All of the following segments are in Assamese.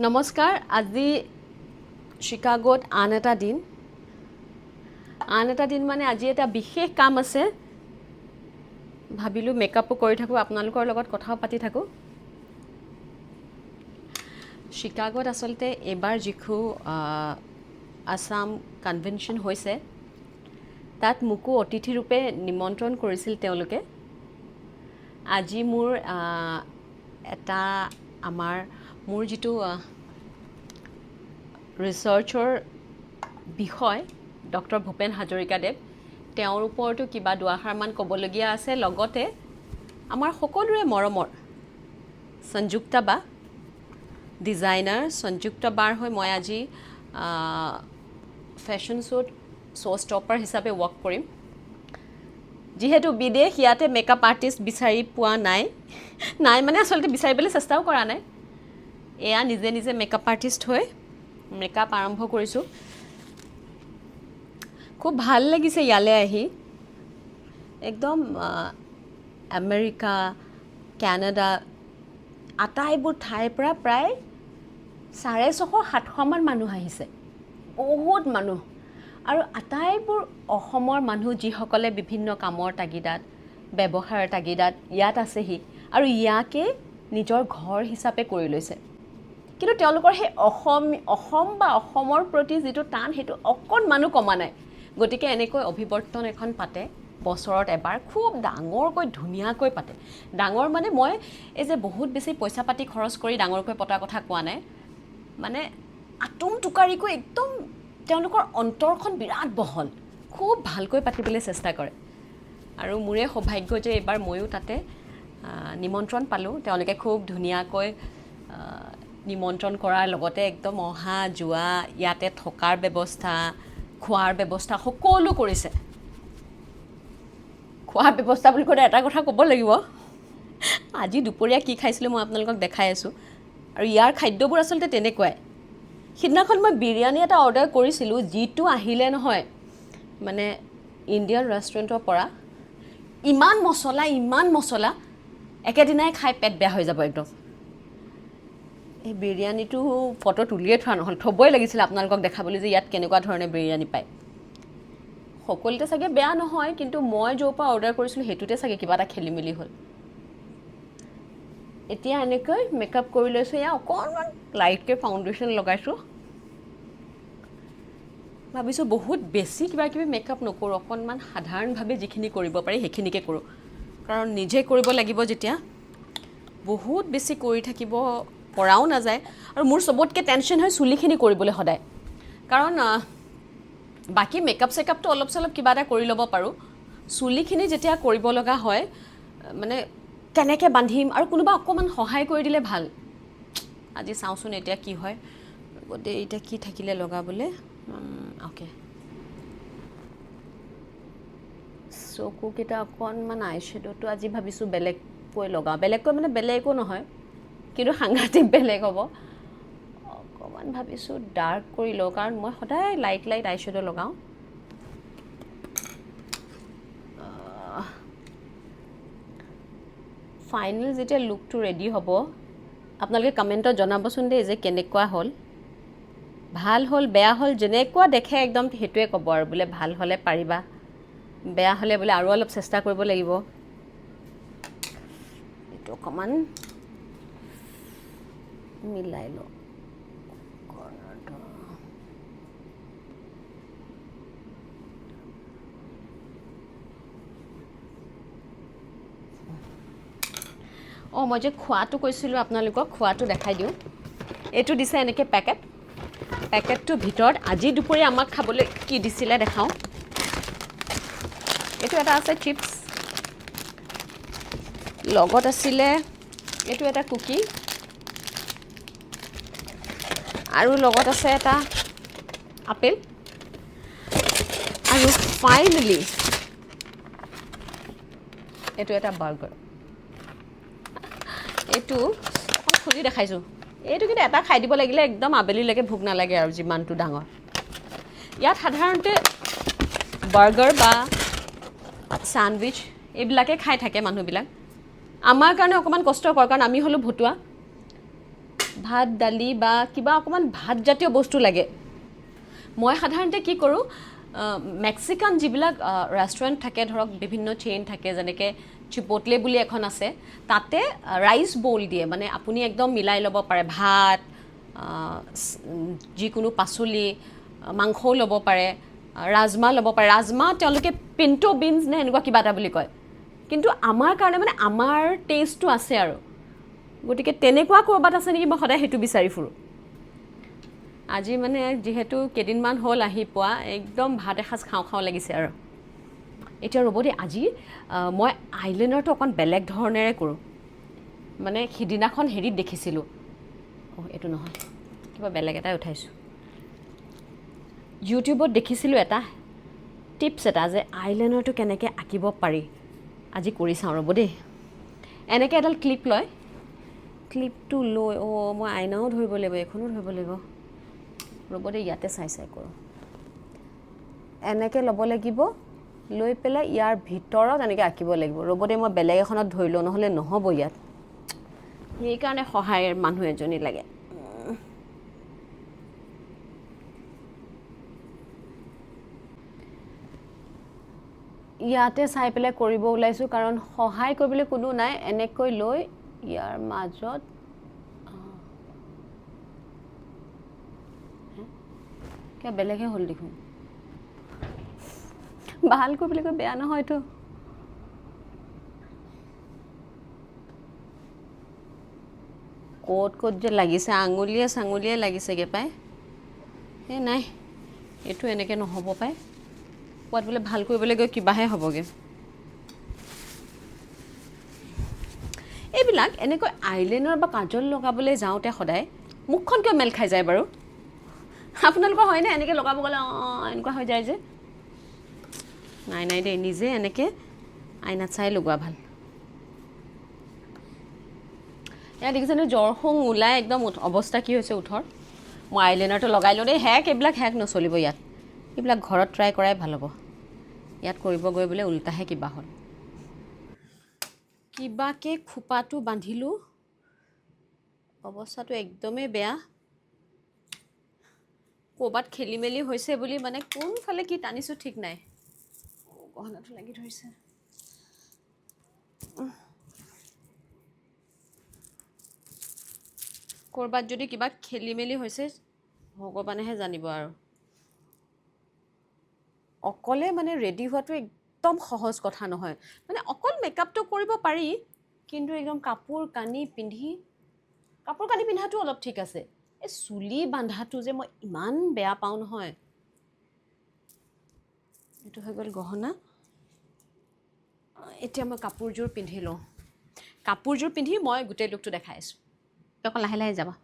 নমস্কাৰ। আজি চিকাগোত আন এটা দিন, আন এটা দিন মানে আজি এটা বিশেষ কাম আছে। ভাবিলোঁ মেকআপো কৰি থাকোঁ, আপোনালোকৰ লগত কথাও পাতি থাকোঁ। চিকাগোত আচলতে এইবাৰ যিটো আছাম কনভেনশ্যন হৈছে, তাত মোকো অতিথিৰূপে নিমন্ত্ৰণ কৰিছিল তেওঁলোকে। আজি মোৰ এটা আমাৰ মোৰ যিটো ৰিচাৰ্চৰ বিষয় ডক্টৰ ভূপেন হাজৰিকাদেৱ, তেওঁৰ ওপৰতো কিবা দুআষাৰমান ক'বলগীয়া আছে। লগতে আমাৰ সকলোৰে মৰমৰ সংযুক্তা বা, ডিজাইনাৰ সংযুক্তা বাৰ হৈ মই আজি ফেশ্বন শ্ব'ত শ্ব' ষ্টপাৰ হিচাপে ৱৰ্ক কৰিম। যিহেতু বিদেশ, ইয়াতে মেকআপ আৰ্টিষ্ট বিচাৰি পোৱা নাই, নাই মানে আচলতে বিচাৰিবলৈ চেষ্টাও কৰা নাই। এয়া নিজে নিজে মেকআপ আৰ্টিষ্ট হৈ মেকআপ আৰম্ভ কৰিছোঁ। খুব ভাল লাগিছে ইয়ালৈ আহি। একদম আমেৰিকা, কানাডা আটাইবোৰ ঠাইৰ পৰা প্ৰায় 650 700মান মানুহ আহিছে, বহুত মানুহ। আৰু আটাইবোৰ অসমৰ মানুহ যিসকলে বিভিন্ন কামৰ তাগিদাত, ব্যৱসায়ৰ তাগিদাত ইয়াত আছেহি আৰু ইয়াকে নিজৰ ঘৰ হিচাপে কৰি লৈছে। কিন্তু তেওঁলোকৰ সেই অসম বা অসমৰ প্ৰতি যিটো টান, সেইটো অকণমানো কমা নাই। গতিকে এনেকৈ অভিৱৰ্তন এখন পাতে বছৰত এবাৰ, খুব ডাঙৰকৈ ধুনীয়াকৈ পাতে। ডাঙৰ মানে মই এই যে বহুত বেছি পইচা পাতি খৰচ কৰি ডাঙৰকৈ পতাৰ কথা কোৱা নাই, মানে আটোম টোকাৰিকৈ একদম তেওঁলোকৰ অন্তৰখন বিৰাট বহল, খুব ভালকৈ পাতিবলৈ চেষ্টা কৰে। আৰু মোৰে সৌভাগ্য যে এইবাৰ ময়ো তাতে নিমন্ত্ৰণ পালোঁ। তেওঁলোকে খুব ধুনীয়াকৈ নিমন্ত্ৰণ কৰাৰ লগতে একদম অহা যোৱা, ইয়াতে থকাৰ ব্যৱস্থা, খোৱাৰ ব্যৱস্থা সকলো কৰিছে। খোৱাৰ ব্যৱস্থা বুলি ক'লে এটা কথা ক'ব লাগিব, আজি দুপৰীয়া কি খাইছিলোঁ মই আপোনালোকক দেখাই আছোঁ। আৰু ইয়াৰ খাদ্যবোৰ আচলতে তেনেকুৱাই। সিদিনাখন মই বিৰিয়ানী এটা অৰ্ডাৰ কৰিছিলোঁ, যিটো আহিলে নহয় মানে ইণ্ডিয়ান ৰেষ্টুৰেণ্টৰ পৰা, ইমান মছলা, ইমান মছলা, একেদিনাই খাই পেট বেয়া হৈ যাব একদম। এই বিৰিয়ানীটো ফটো তুলিয়ে থোৱা নহ'ল, থ'বই লাগিছিলে আপোনালোকক দেখাবলৈ যে ইয়াত কেনেকুৱা ধৰণে বিৰিয়ানী পায়। সকলোতে চাগে বেয়া নহয়, কিন্তু মই য'ৰ পৰা অৰ্ডাৰ কৰিছিলোঁ সেইটোতে চাগে কিবা এটা খেলি মেলি হ'ল। এতিয়া এনেকৈ মেকআপ কৰি লৈছোঁ, এয়া অকণমান লাইটকৈ ফাউণ্ডেশ্যন লগাইছোঁ। ভাবিছোঁ বহুত বেছি কিবা কিবি মেকআপ নকৰোঁ, অকণমান সাধাৰণভাৱে যিখিনি কৰিব পাৰি সেইখিনিকে কৰোঁ, কাৰণ নিজে কৰিব লাগিব যেতিয়া, বহুত বেছি কৰি থাকিব পৰাও নাযায়। আৰু মোৰ চবতকৈ টেনশ্যন হয় চুলিখিনি কৰিবলৈ সদায়, কাৰণ বাকী মেকআপ চেকআপটো অলপ চলপ কিবা এটা কৰি ল'ব পাৰোঁ, চুলিখিনি যেতিয়া কৰিব লগা হয় মানে কেনেকৈ বান্ধিম, আৰু কোনোবা অকণমান সহায় কৰি দিলে ভাল। আজি চাওঁচোন এতিয়া কি হয়। গোটেই এতিয়া কি থাকিলে লগাবলৈ, অ'কে, চকুকেইটা অকণমান আই শ্বেড'টো আজি ভাবিছোঁ বেলেগকৈ লগাওঁ। বেলেগকৈ মানে বেলেগ একো নহয়, কিন্তু সাংঘাতিক বেলেগ হ'ব। অকণমান ভাবিছোঁ ডাৰ্ক কৰি লওঁ, কাৰণ মই সদায় লাইট লাইট আই শ্বেড' লগাওঁ। ফাইনেল যেতিয়া লুকটো ৰেডি হ'ব আপোনালোকে কমেণ্টত জনাবচোন দেই যে কেনেকুৱা হ'ল, ভাল হ'ল বেয়া হ'ল, যেনেকুৱা দেখে একদম সেইটোৱে ক'ব আৰু, বোলে ভাল হ'লে পাৰিবা, বেয়া হ'লে বোলে আৰু অলপ চেষ্টা কৰিব লাগিব। এইটো অকণমান মিলাই লওঁ। অঁ, মই যে খোৱাটো কৈছিলোঁ আপোনালোকক, খোৱাটো দেখাই দিওঁ। এইটো দিছে এনেকৈ পেকেট, পেকেটটোৰ ভিতৰত আজি দুপৰীয়া আমাক খাবলৈ কি দিছিলে দেখাওঁ। এইটো এটা আছে চিপছ, লগত আছিলে এইটো এটা কুকি, আৰু লগত আছে এটা আপেল, আৰু ফাইনেলি এইটো এটা বাৰ্গাৰ। এইটো অকণ খুলি দেখাইছোঁ। এইটো কিন্তু এটা খাই দিব লাগিলে একদম আবেলিলৈকে ভোক নালাগে আৰু, যিমানটো ডাঙৰ। ইয়াত সাধাৰণতে বাৰ্গাৰ বা চেণ্ডউইচ এইবিলাকে খাই থাকে মানুহবিলাক। আমাৰ কাৰণে অকণমান কষ্টকৰ, কাৰণ আমি হ'লোঁ ভতুৱা। ভাত দালি বা কিবা অকণমান ভাতজাতীয় বস্তু লাগে। মই সাধাৰণতে কি কৰোঁ, মেক্সিকান যিবিলাক ৰেষ্টুৰেণ্ট থাকে, ধৰক বিভিন্ন চেইন থাকে, যেনেকৈ চিপটলে বুলি এখন আছে, তাতে ৰাইচ ব'ল দিয়ে, মানে আপুনি একদম মিলাই ল'ব পাৰে ভাত, যিকোনো পাচলি, মাংসও ল'ব পাৰে, ৰাজমাহ ল'ব পাৰে। ৰাজমাহ তেওঁলোকে পিণ্টো বিনছ নে এনেকুৱা কিবা এটা বুলি কয়, কিন্তু আমাৰ কাৰণে মানে আমাৰ টেষ্টটো আছে আৰু, গতিকে তেনেকুৱা ক'ৰবাত আছে নেকি মই সদায় সেইটো বিচাৰি ফুৰোঁ। আজি মানে যিহেতু কেইদিনমান হ'ল আহি পোৱা, একদম ভাত এসাঁজ খাওঁ খাওঁ লাগিছে আৰু। এতিয়া ৰ'ব দেই, আজি মই আইলাইনাৰটো অকণ বেলেগ ধৰণেৰে কৰোঁ। মানে সিদিনাখন হেৰিত দেখিছিলোঁ, অ' এইটো নহয়, কিবা বেলেগ এটাই উঠাইছোঁ, ইউটিউবত দেখিছিলোঁ এটা টিপছ এটা যে আইলাইনাৰটো কেনেকৈ আঁকিব পাৰি। আজি কৰি চাওঁ ৰ'ব দেই। এনেকৈ এডাল ক্লিপ লয়, ক্লিপটো লৈ, অ' মই আইনাও ধৰিব লাগিব, এইখনো ধৰিব লাগিব, ৰ'ব দেই, ইয়াতে চাই চাই কৰোঁ। এনেকৈ ল'ব লাগিব, লৈ পেলাই ইয়াৰ ভিতৰত এনেকৈ আঁকিব লাগিব। ৰ'ব দেই, মই বেলেগ এখনত ধৰি লওঁ, নহ'লে নহ'ব ইয়াত। সেইকাৰণে সহায়ৰ মানুহ এজনী লাগে। ইয়াতে চাই পেলাই কৰিব ওলাইছোঁ, কাৰণ সহায় কৰিবলৈ কোনো নাই। এনেকৈ লৈ ইয়াৰ মাজত কিবা বেলেগহে হ'ল দেখোন, ভাল কৰিবলৈ গৈ বেয়া নহয়তো। ক'ত ক'ত যে লাগিছে, আঙুলিয়ে চাঙুলিয়ে লাগিছেগৈ পাই। এই নাই, এইটো এনেকৈ নহ'ব পাই, ক'ৰবাত বোলে ভাল কৰিবলৈ গৈ কিবাহে হ'বগৈ। এইবিলাক এনেকৈ আইলাইনাৰ বা কাজল লগাবলৈ যাওঁতে সদায় মুখখন কিয় মেল খাই যায় বাৰু? আপোনালোকৰ হয়নে এনেকৈ লগাব গ'লে এনেকুৱা হৈ যায় যে? নাই নাই দেই, নিজে এনেকৈ আইনাত চাই লগোৱা ভাল। এয়া দেখিছেনে জ্বৰ শুং ওলাই একদম অৱস্থা কি হৈছে ওঠৰ। মই আইলাইনাৰটো লগাই লওঁ দেই। হেক এইবিলাক হেক নচলিব ইয়াত, এইবিলাক ঘৰত ট্ৰাই কৰাই ভাল হ'ব। ইয়াত কৰিব গৈ বোলে উল্টাহে কিবা হ'ল। কিবাকে খোপাটো বান্ধিলোঁ, অৱস্থাটো একদমেই বেয়া। ক'ৰবাত খেলি মেলি হৈছে বুলি মানে কোনফালে কি টানিছোঁ ঠিক নাই। গহনাটো লাগি ধৰিছে। ক'ৰবাত যদি কিবা খেলি মেলি হৈছে ভগৱানেহে জানিব আৰু। অকলে মানে ৰেডি হোৱাটো একদম সহজ কথা নহয়, মানে অকল মেকআপটো কৰিব পাৰি, কিন্তু একদম কাপোৰ কানি পিন্ধি, কাপোৰ কানি পিন্ধাটো অলপ ঠিক আছে, এই চুলি বান্ধাটো যে মই ইমান বেয়া পাওঁ নহয়। এইটো হৈ গ'ল গহনা। এতিয়া মই কাপোৰযোৰ পিন্ধি লওঁ, কাপোৰযোৰ পিন্ধি মই গোটেই লুকটো দেখাই আছোঁ। অকণ লাহে লাহে যাবা।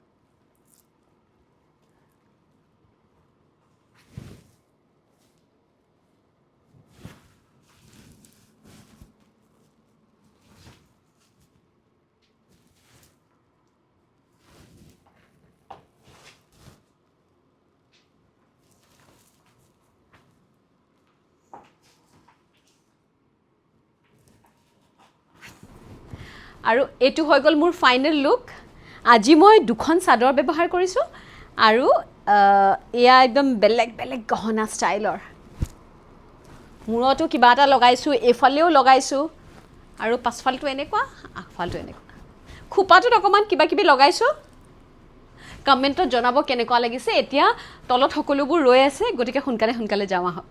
আৰু এইটো হৈ গ'ল মোৰ ফাইনেল লুক। আজি মই দুখন চাদৰ ব্যৱহাৰ কৰিছোঁ আৰু এয়া একদম বেলেগ বেলেগ গহনা ষ্টাইলৰ। মূৰতো কিবা এটা লগাইছোঁ, এইফালেও লগাইছোঁ, আৰু পাছফালটো এনেকুৱা, আগফালটো এনেকুৱা। খোপাটোত অকণমান কিবা কিবি লগাইছোঁ। কমেণ্টত জনাব কেনেকুৱা লাগিছে। এতিয়া তলত সকলোবোৰ ৰৈ আছে, গতিকে সোনকালে সোনকালে যাওঁ আহক।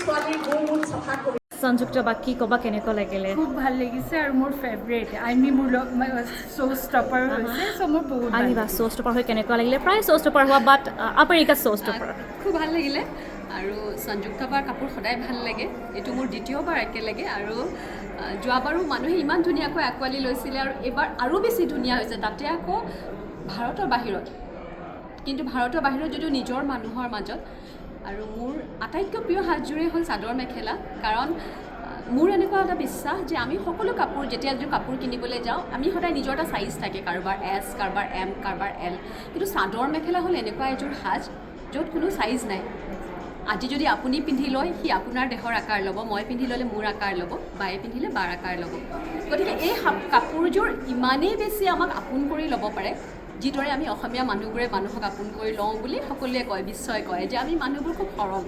ছোৱালীৰ গু-মূত চাফা কৰি সংযুক্ত বা কি ক'বা, কেনেকুৱা লাগিলে? খুব ভাল লাগিছে আৰু মোৰ ফেভৰেট আইমি, মোৰ শ্ব' ষ্টপাৰ হৈছে, চ' মোৰ বহুত ভাল। আনিবা, শ্ব' ষ্টপাৰ হৈ কেনেকুৱা লাগিলে? প্ৰায় শ্ব' ষ্টপাৰ হোৱা, বাট আমেৰিকাত শ্ব' ষ্টপাৰ। খুব ভাল লাগিলে আৰু সংযুক্তা বাৰ কাপোৰ সদায় ভাল লাগে। এইটো মোৰ দ্বিতীয়বাৰ একেলগে আৰু যোৱাবাৰো মানুহে ইমান ধুনীয়াকৈ আঁকোৱালি লৈছিলে আৰু এইবাৰ আৰু বেছি ধুনীয়া হৈছে। তাতে আকৌ ভাৰতৰ বাহিৰত, কিন্তু ভাৰতৰ বাহিৰত যদিও নিজৰ মানুহৰ মাজত। আৰু মোৰ আটাইতকৈ প্ৰিয় সাজযোৰেই হ'ল চাদৰ মেখেলা, কাৰণ মোৰ এনেকুৱা এটা বিশ্বাস যে আমি সকলো কাপোৰ, যেতিয়া এযোৰ কাপোৰ কিনিবলৈ যাওঁ, আমি সদায় নিজৰ এটা চাইজ থাকে, কাৰোবাৰ এছ, কাৰোবাৰ এম, কাৰোবাৰ এল। কিন্তু চাদৰ মেখেলা হ'ল এনেকুৱা এযোৰ সাজ য'ত কোনো চাইজ নাই। আজি যদি আপুনি পিন্ধি লয়, সি আপোনাৰ দেহৰ আকাৰ ল'ব, মই পিন্ধি ল'লে মোৰ আকাৰ ল'ব, বায়ে পিন্ধিলে বাৰ আকাৰ ল'ব। গতিকে এই কাপোৰযোৰ ইমানেই বেছি আমাক আপোন কৰি ল'ব পাৰে, যিদৰে আমি অসমীয়া মানুহবোৰে মানুহক আপোন কৰি লওঁ বুলি সকলোৱে কয়, বিশ্বই কয় যে আমি মানুহবোৰ খুব সৰল।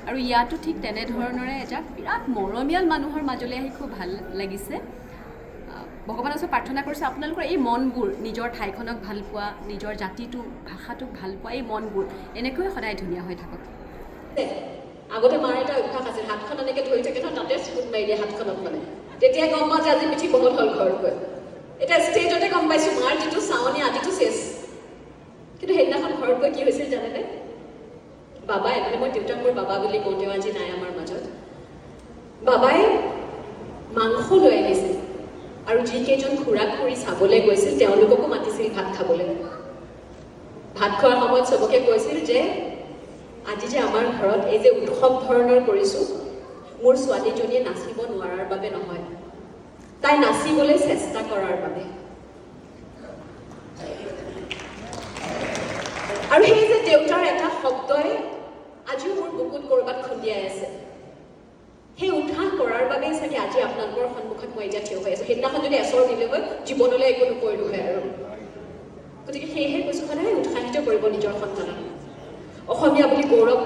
আৰু ইয়াতো ঠিক তেনেধৰণৰে এজাক বিৰাট মৰমীয়াল মানুহৰ মাজলৈ আহি খুব ভাল লাগিছে। ভগৱানৰ ওচৰত প্ৰাৰ্থনা কৰিছোঁ, আপোনালোকৰ এই মনবোৰ, নিজৰ ঠাইখনক ভাল পোৱা, নিজৰ জাতিটো, ভাষাটোক ভাল পোৱা এই মনবোৰ এনেকৈয়ে সদায় ধুনীয়া হৈ থাকক। আগতে মাৰ এটা অভ্যাস আছিল, হাতখন এনেকৈ ধৰি থাকে নহয়, তাতে চুট মাৰি দিয়ে হাতখনত। মানে তেতিয়া গম পাওঁ যে আজি পিঠি বহুত হ'ল ঘৰত গৈ। এতিয়া ষ্টেজতে গম পাইছোঁ মাৰ যিটো চাৱনি, আজিটো চেচ। কিন্তু সেইদিনাখন ঘৰত গৈ কি হৈছিল জানেনে? বাবাই, মানে মই দেউতাক মোৰ বাবা বুলি কওঁ, তেওঁ আজি নাই আমাৰ মাজত, বাবাই মাংস লৈ আহিছিল আৰু যিকেইজন খুৰা খুৰী চাবলৈ গৈছিল, তেওঁলোককো মাতিছিল ভাত খাবলৈ। ভাত খোৱাৰ সময়ত চবকে কৈছিল যে আজি যে আমাৰ ঘৰত এই যে উৎসৱ ধৰণৰ কৰিছোঁ, মোৰ ছোৱালীজনীয়ে নাচিব নোৱাৰাৰ বাবে নহয়, তাই নাচিবলৈ চেষ্টা কৰাৰ বাবে। আৰু সেই যে দেউতাৰ এটা শব্দই আজিও মোৰ বুকুত ক'ৰবাত খুন্দিয়াই আছে। সেই উৎসাহ কৰাৰ বাবেই চাগে আজি আপোনালোকৰ সন্মুখত মই এতিয়া থিয় হৈ আছোঁ। সেইদিনাখন যদি এচৰ দিলে হয়, জীৱনলৈ একো নকৰিলোঁ হয় আৰু। গতিকে সেয়েহে কৈছোঁ, সদায় উৎসাহিত কৰিব নিজৰ সন্তানক, অসমীয়া বুলি গৌৰৱ।